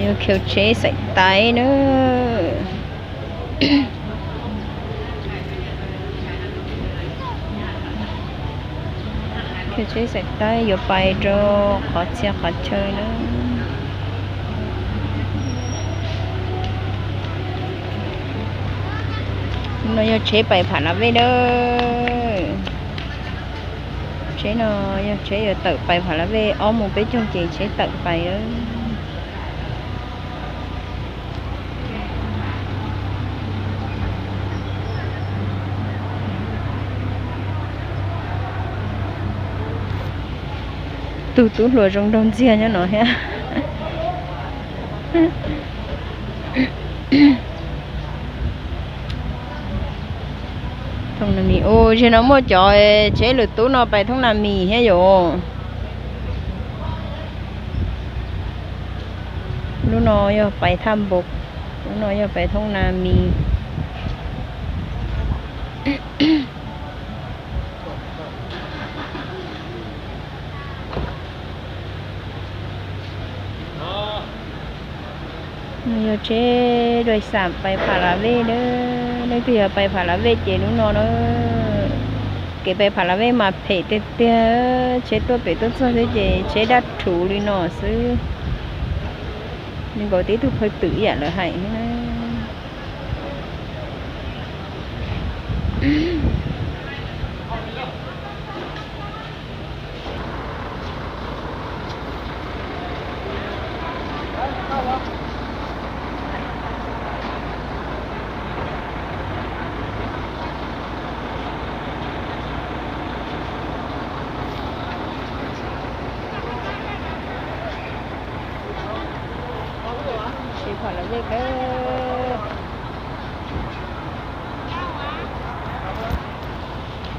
Yog khiv tsheb xaim taib na. Khiv tsheb xaim taib yuav pais rau qhov txhia qhov chaw na. No yog tsheb pais Pham Las Vej na. Tsheb no yog tsheb yuav tawm pais Pham Las Vej, ob moos peb caug ces tsheb tawm pais lawm. Tus tub hluas zoo nraug ntxiag nyob no thiab. Thoob Nas Mis, ua zaum no muaj cov tsheb lwm tub no pais Thoob Nas Mis thiab yom. Lub no yog pais Thaj Npaum, lub no yog pais Thoob Nas Mis. No yog tsheb dua xam pais Pham Las Vej na. Leej twg yog pais Pham Las Vej ces lub no na. Kev pais Pham Las Vej mas phem tiag tiag, tsheb tuaj pem tuaj txog xwb ces tsheb daj rhuv li no xwb. Zoo nkaus tib tug phawj twm ib yam lawv hais na. Tsheb Pham Las Vej,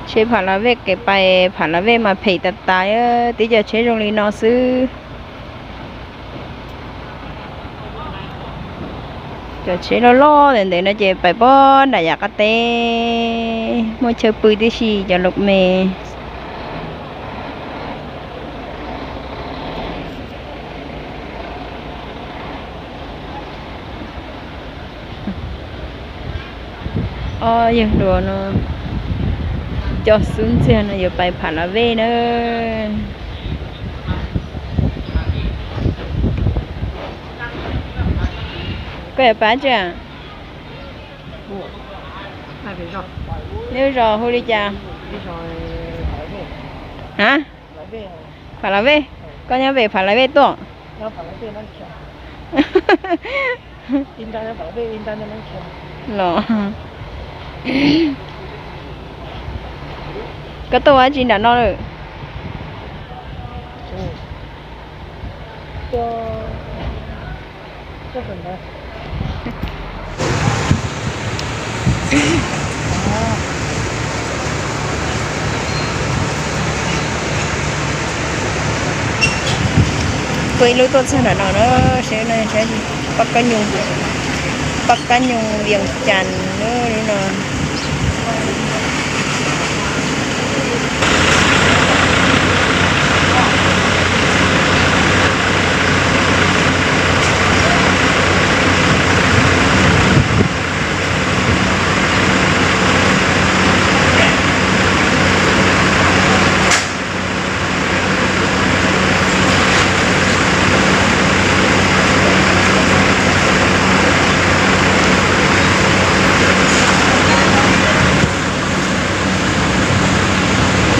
tsheb Pham Las Vej kev pais Pham Las Vej mas phem tas tas, tib co tsheb zoo li no xwb. Cov tsheb loj loj ntev ntev no ces pais puag nram yav qab teb, muaj chaw pw tib si cov lus me. Ob yawg hluas no coj xub ntxiag no yuav pais Pham Las Vej na. Koj yuav pais tsi? Neb zos hu li cas? Ha? Pham Las Vej. Koj nyob pem Pham Las Vej tuaj los? Koj tuaj ua dab tsi nram no lawm? Peb lub tuaj txog nram no na, seb no, pab kab nyuj, pab kab nyuj Vias Cas na no.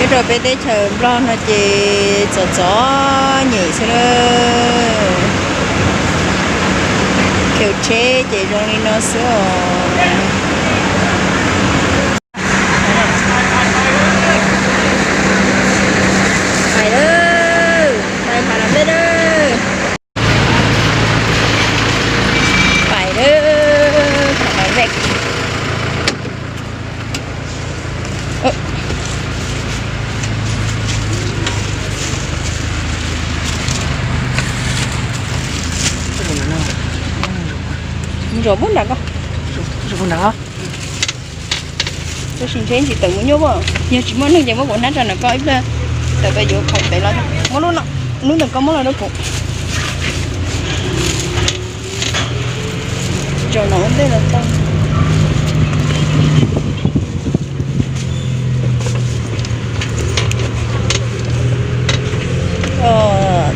Nyob rau peb teb chaws Nplog no ces txom txom nyem xwb na. Khiv tsheb ces zoo li no xwb os. Pais lawm, pais Pham Las Vej lawm. Pais lawm, Pham Las Vej. Mus zaum puag nram ko. Tab sis ntshe tsis tawm mus nyuaj as, yog tsis muaj neeg ces muab kuv hnab tso ntawm ko ib pliag, tawm pem yuav khaws pem los. Muab lub, lub ntawm ko muab los rau kuv. Zaum no ua ntej los tau.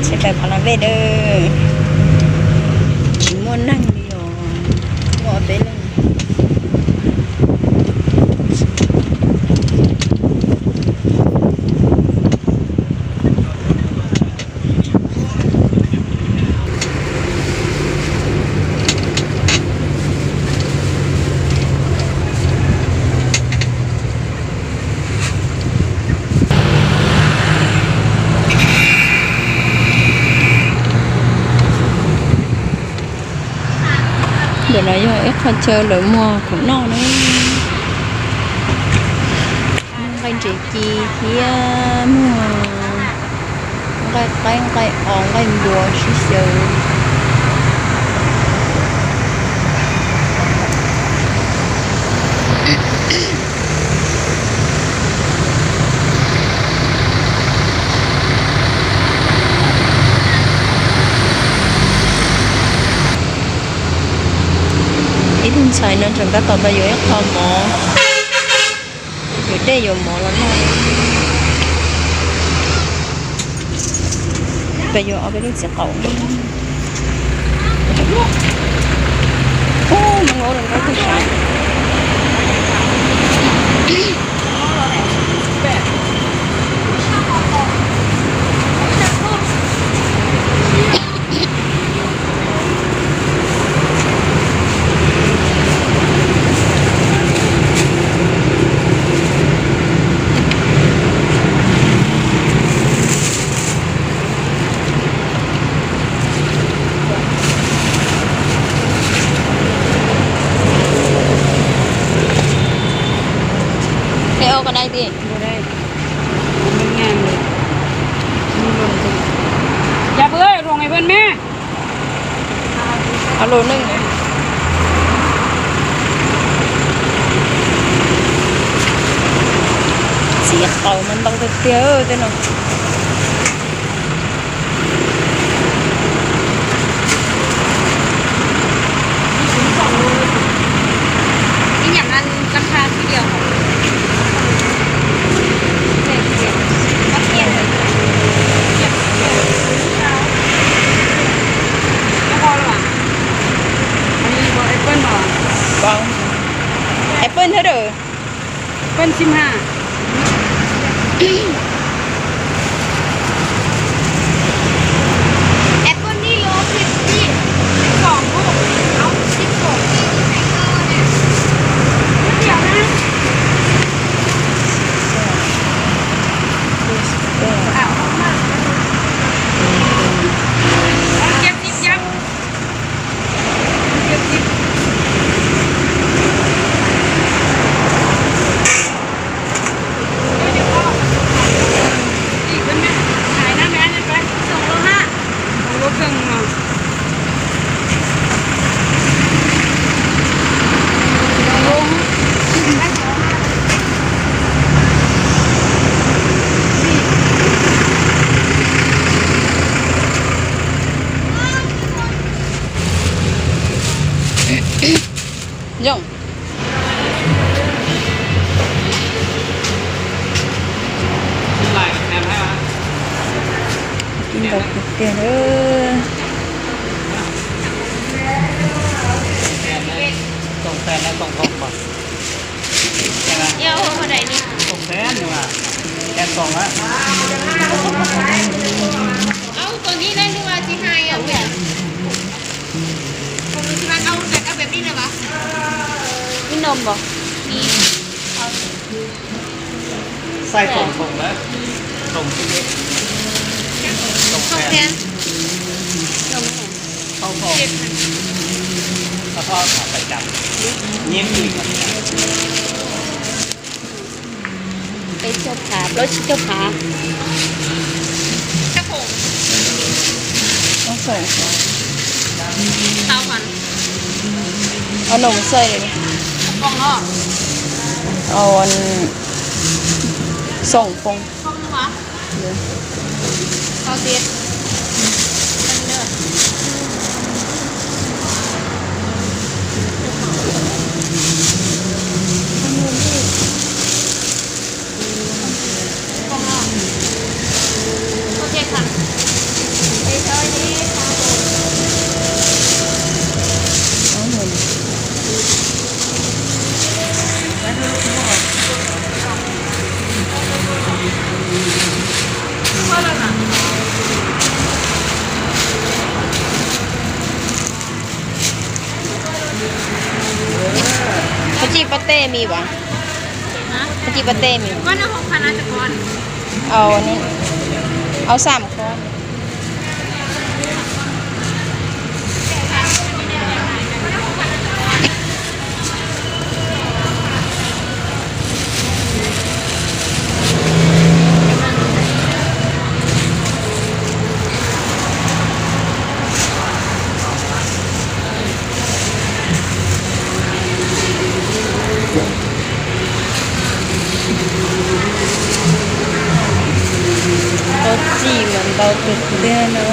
Tsheb pais Pha La Vej dawb, tsis muaj neeg li os, muaj ob peb leeg. Ntawm no yog ib qho chaw lawv muag khoom noj na. Muag nqaij ntses ci thiab muag nqaij qaib, nqaij os, nqaij npua sib xyaw. Ib tug ntxhais no tseem tab tom pab yuav ib qho mov, yuav dej yuav mov los noj. Pab yuav ob peb lub txiv qaub. Ub, no ua rau nkauj kawg sav. Ê, ua kom dai tiag. Ua lus neej. Txiv qaub mas ntau tiag tiag tej no. Apple thiab. Apple xim ha. Apple ni yo fifty, six song, no, six song. Yooj. Ntau tiag tiag. Ib no npog. Xais xoom thoom na, xoom xwb, xoom phem, xoom phem, peb caug phav, plaub tsib caug phav. Ob xoom xais, ob no mus xais li, xoom poob. Pate me as? Hais tias pate me? Au, au xam koj. Tau txim mas ntau kawg tiag no.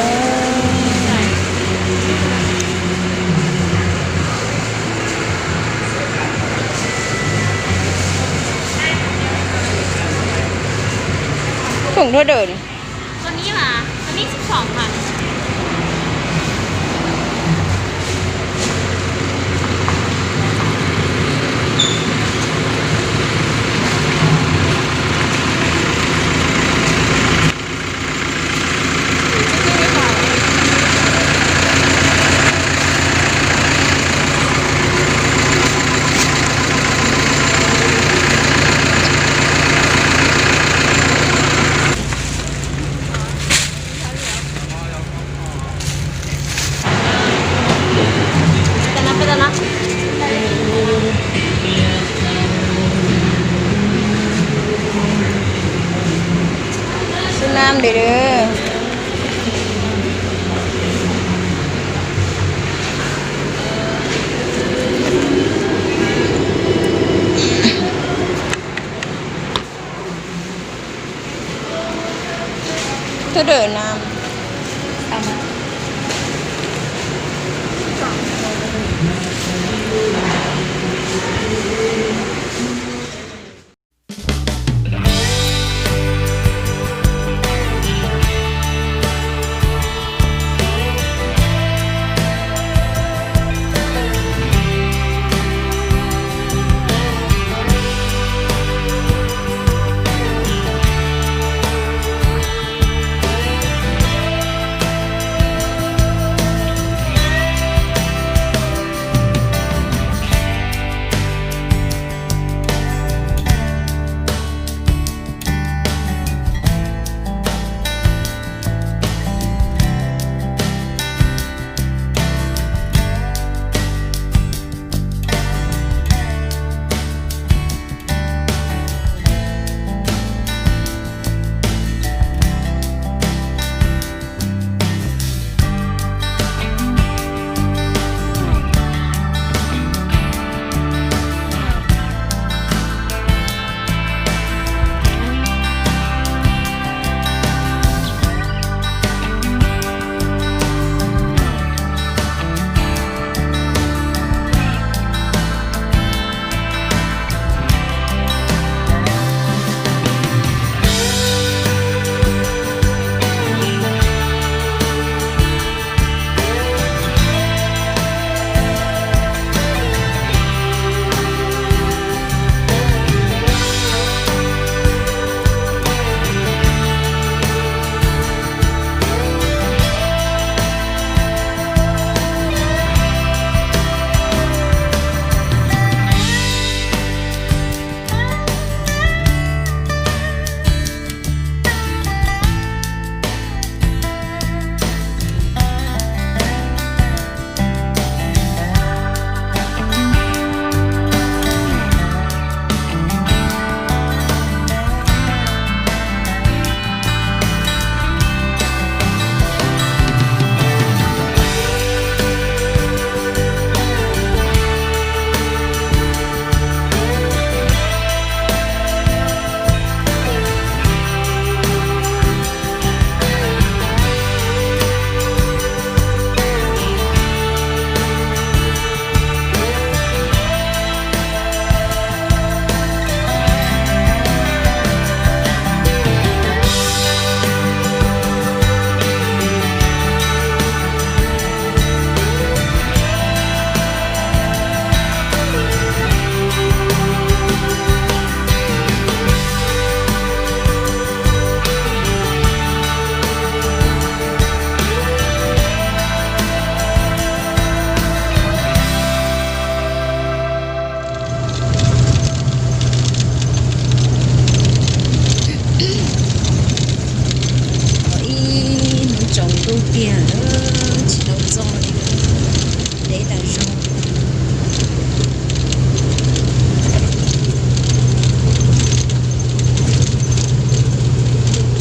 Khoom dhuab dawm. Xub nam li. Thuốc đỡ nằm. Tsis tau txog li, deb tas zog.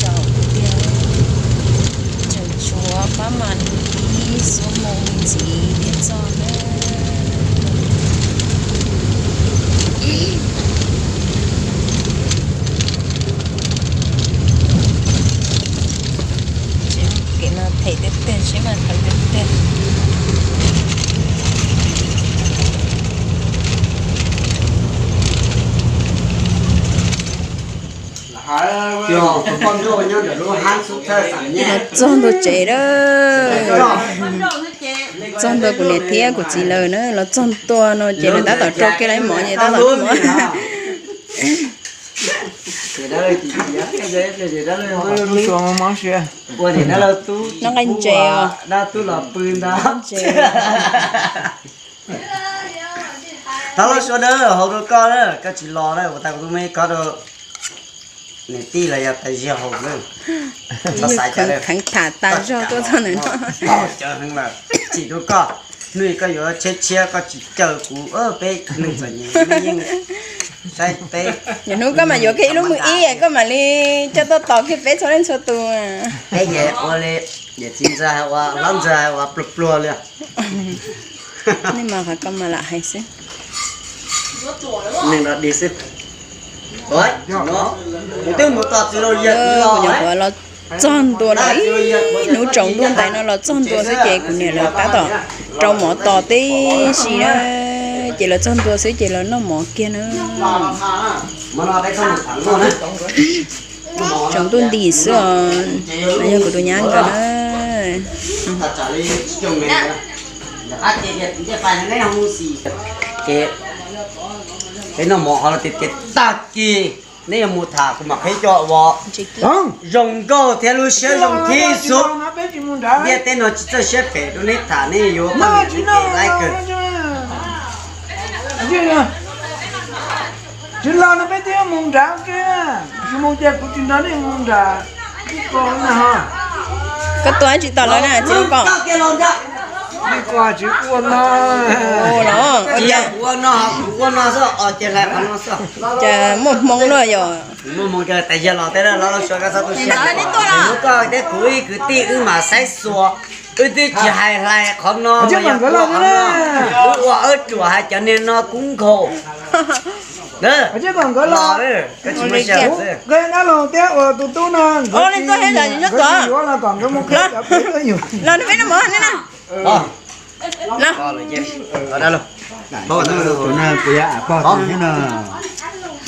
Tsaus tiag, tseem tshuav pab mam li ib xuab moos ntxiv thiaj txog na. Kev no them tiag tiag, seb mas them tiag tiag. Los txog ntua tsev lawm. Txog ntua kuv niam thiab kuv txiv lawm na, los txog ntua no ces lawv tab tom rau kiag lawv mov ces tab tom rau mov. Noj nqaij ntses os. Ntses. Thov los sua na, hau rau koj na, koj tsis los na, ua tas kuv tus me koj rau niam tij los yog tais ziag hau na. Kheev tham tas zog tuaj txog ntawm no. Tsis rau koj, hnub koj yuav tshiab tshiab koj tsis caw kuv, peb neeg txom nyem yeej saib peb. Hnub koj mam yuav kiag ib lub me ib, koj mam li coj tuaj tos kiag peb txhua leej txhua tus. Peb ces ua li yawm txiv ntxawg hais ua, hlob ntxawg hais ua pluag pluag li. Nej mas qhov ko mas lam hais xwb. Neeg dog dig xwb. Kuv twb mus tos txiv rau yawg txiv los, los txog ntua lawm ib hnub tsaus ntuj ntais no los txog ntua xwb ces kuv niam lawv tab tom rau mov tos tib si na, ces lawv txog ntua xwb ces lawv noj mov kiag na. Tsaus ntuj nti xwb os, no yog kuv tus nyab nkawd na. Peb noj mov ho los tias tias tag kis neb yuav mus tham kuv mam qhib coj ua zoo nkauj thiab lub siab zoo thib xub. Ntiaj teb no tsis txawj siab phem rau neb tham, neb yuav poj niam tsis ke laib kawg. Tsis los no peb twb mus nrad ke, tsis mus ces kuv tsis nrog nej mus nrad. Koj tuaj tsis tau lawv na, txiv koj. Tsis ua no, ua no, ua no xwb, ces muaj hmoo na yom. Muaj hmoo ces tais yawg los tej los los suav koj txhob tu siab. Hnub koj thiab kuv ib kwv tij wb mam saib xyuas, wb twb tsis hais hlais qhov no, wb ua wb ruam hais cov niag no kub nkhaus. Los, koj tsis muaj siab xwb. Nkawd dab laug thiab ua tus tub no, nkawd tsis yuav los kom nkawd mus qhia cov peb tuaj yug. Los, peb noj mov ne na. Los.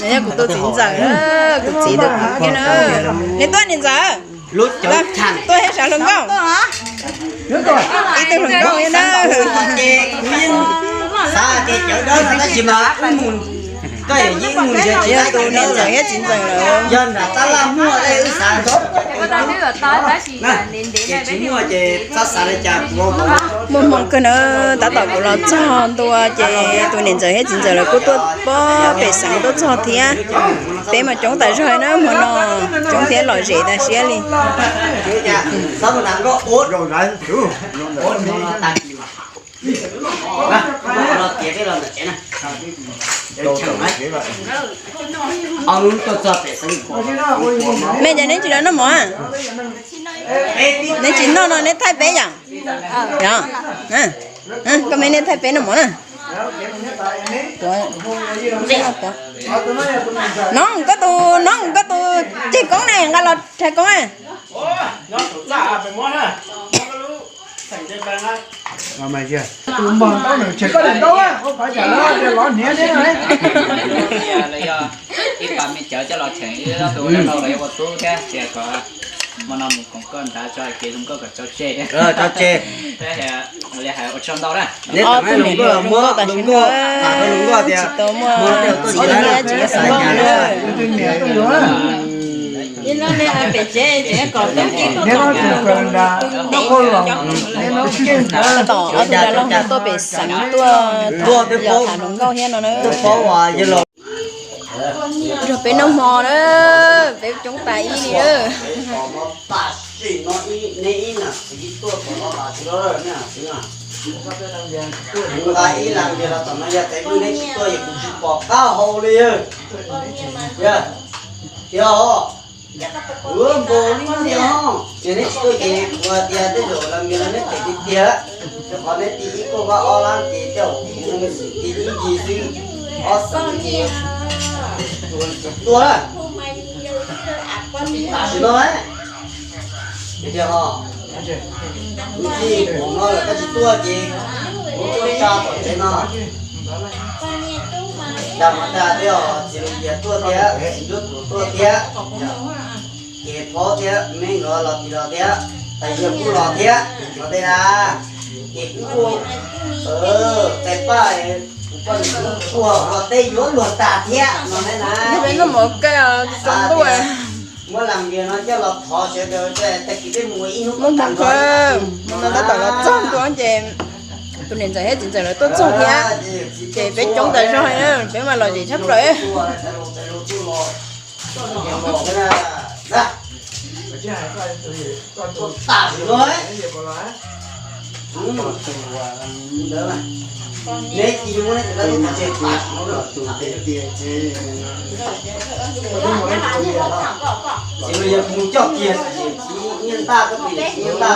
Yog kuv tus txiv ntxawm, kuv txiv tus kuv thiab na. Neb tuaj niam ntxawm. Tuaj thiab sawv hluas nkauj. Ib tug hluas nkauj thiab na. Xav tias cawv dawb no tab sis mas wb mus, koj yawm yij wb mus nrhiav tsis, yog tus niam ntxawm thiab txiv ntxawm lawm. Yog nram tab laj muaj, wb xav ces tsis muaj ces txhob xav li cas. Muaj hmoo kawg na, tab tom kuv los txog ntua ces tus niam ntxawm thiab txiv ntxawm lawv kuj tuaj pem xeev tuaj txog thiab. Peb mas coob tas zog na hmo no, coob thiab lom zem tas siab li. Mej, cas neb tsis los noj mov? Neb tsis noj no neb thaij peb yom? Koj me nej thaij peb noj mov na. Noog koj tus, noog koj tus ceg koob ne, nqa los rhais koob. Ib pab me cawv coj los cheem ib tus dab laug los yuav ua tub thiab, tias kom hmo no mus koom koj nrad tso kev zoo nkauj kom tso tseg. Tso tseg. Li hais ua tsaug ntau na. Ob tug niam hluas zoo nkauj tas sim no tsis tau muaj txiv thiab tsis tau muaj hluas na. Tos ob tug dab laug no tuaj pem xeev tuaj tham hluas nkauj thiab no na. Nrog peb noj hmo na, peb coob tas ib li na. Tim no ib, neb ib nam txiv tuaj tom no tas tsis los ne nam txiv na. Kuv nqa ib lam vias los tom no yog tes lwj neb tsis tuaj yog kuv tsis pom qab hau li. Yog, yog, kuv npaum li no tiag os. Ces neb tsis tuaj ces kuv hais tias tej zaum lam vias los neb pem tiag tiag. Rau qhov neb ti ib kuj vaj ob lab ces tej zaum kuv ti ib ncig xwb, ob xeem ces tuaj na. Tam sim no na, tiag tiag os. Kuv tij kuv no lawm koj tsis tuaj ces kuv tuaj tsa tom tsev no. Dag mas dag thiab os, txiv Lus Yias tuaj thiab, txiv Ncuab Tuam tuaj thiab, ces Phob thiab, me nkawd los tsis los thiab, tais Yawg kuj los thiab, los tej na. Ces kuj, tes paj, kuv poj niam kuj ua teb yuav luag tas thiab no ne na. Muab las vias no coj los thov sawv daws tag kis peb mus ib hnub, mus mus kawg, mus no tab tom los txog ntua ces tus niam ntxawm thiab txiv ntxawm lawv tuaj txog thiab, ces peb coob tas zog, peb mas lom zem tshaj plaws. Neb cia muab neb cov dab lub tsev tas no. Txiv Lus Yias mus coj kiag txiv Nyiaj Ntaj, koj pim txiv Nyiaj Ntaj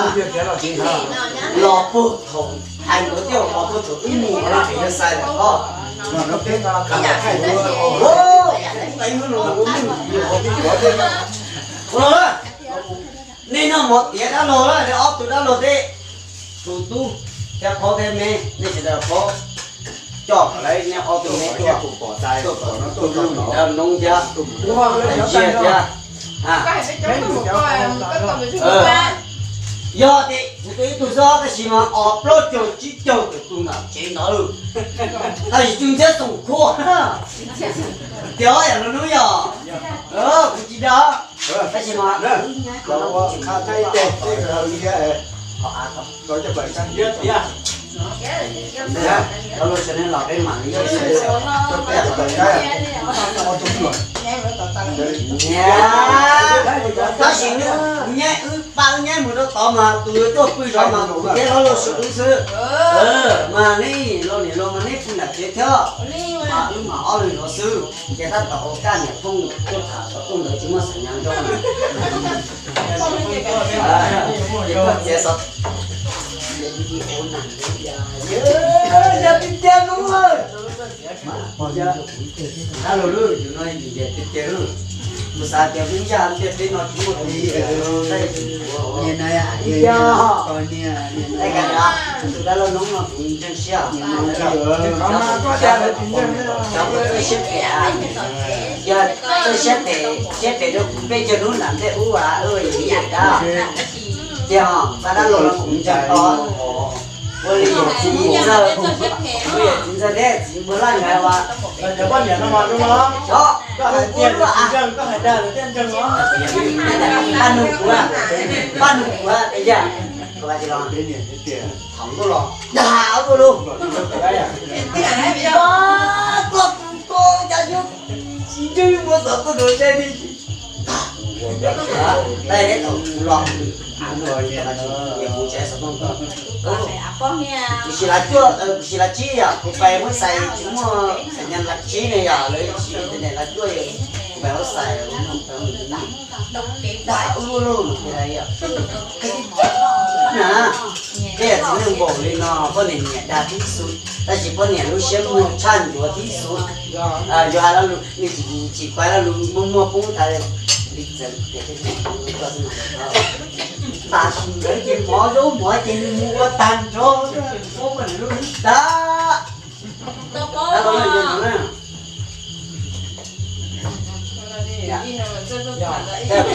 los puag thaum hais nkawd thiab, los puag thaum twb mus no pem yog xais lawm os. Ua, nej noj mov tiav dab laug lawm, nej ob tug dab laug thiab, tus tub thiab Phob thiab me, nej sawv daws Phob coj kom lawv neb ob tug me tuaj, tuaj kom tus ub niam dab noob thiab, Yias thiab. Yog tias kuv tus ib tug xwb tab sis mas ob plaub caug tsib caug tawm tus nram tsev ntawd, tab sis Txwj Ntxhiab Xoom Khuab, tias yam no hnub yog kuv tsis dag, tab sis mas tab sis nyob wb pab wb nyob mus rau tod mas tus yuav tuaj pw zov mas kuv thiab Hlob Lauj Sua wb xwb. Mas neb los niam laus mas neb pw nram tsev thiab, mas wb mas ob leeg zov xwb. Ces tab tom ua kaj niam phooj tuaj tham xov tooj ntawd tsis muaj xav nyav nrog. Koj txiav xov, yog tiag tiag no. Dab laug lub, yus no yus yam tiag tiag lub. Kuv xav tias kuv yaj tiag peb no tsis muaj tus yam no, tus dab laug noob no kuv ntseeg siab. Cov siab phem, yog siab phem, siab phem rau kuv peb caug hnub nram ntej ub as, yam dab. Tiag, pab dab laug no kuv ntseeg tau. Ua li yog txiv ntxawg, ua yog txiv ntxawg thiab txiv npua laj nkawd as. Cov poj niam no mas zoo no, koj hais tias ntseeg, koj hais dag lawv thiaj ntseeg os. Paj nug kuv, paj nug kuv, yam, thaum ntuj los dag tuaj lub. Koj tus ko cas yuav tsis ntseeg muaj xov tooj rau saib li. Kuv los, kuv tsev xov tooj ko, kuv sim lav cuaj, kuv sim lav tsib yom, kuv pais muab xais tsis muaj xais nyas lav tsib ne yom, lawv tsis tau lav cuaj, kuv pais muab xais. Na, peb yog txiv neej npaum li no poj niam nyiam dag tib xwb, tab sis poj niam lub siab muag tshaj ncuav tib xwb. Yog hais lo lus nws tsis, tsis pais lo lus muaj muaj poob tas li. Tam sim ntawd ces mov zaub mov ces nws mus ua tag nrho, poj niam lub dag.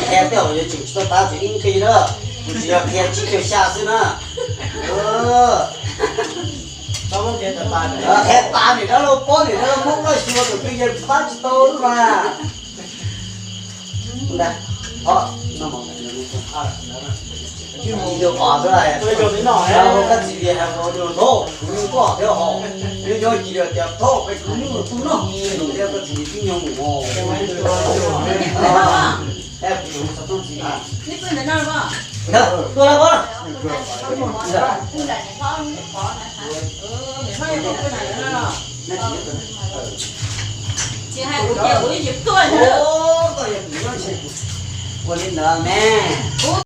Tej zaum yuav tsum tsis tuaj tab tsis ib nqi na, kuv tsis yog qhia tsib caug xya xwb na. Qhia tas niam dab laug pob niam dab laug Hmoob loj xyuas tus twg yeej pab tsis tau mas. Koj txiv li hais audio ntau, kuv yeej koj thiab hos, yeej yog ci tias thauj peb kwv yeej mus tu noj, thiab koj txiv li tib nyog mus os. Kuv xov tooj txiv, neb pw ntawm no los? Ntawd, tua lawm pob. Ua li ntawd me, kuv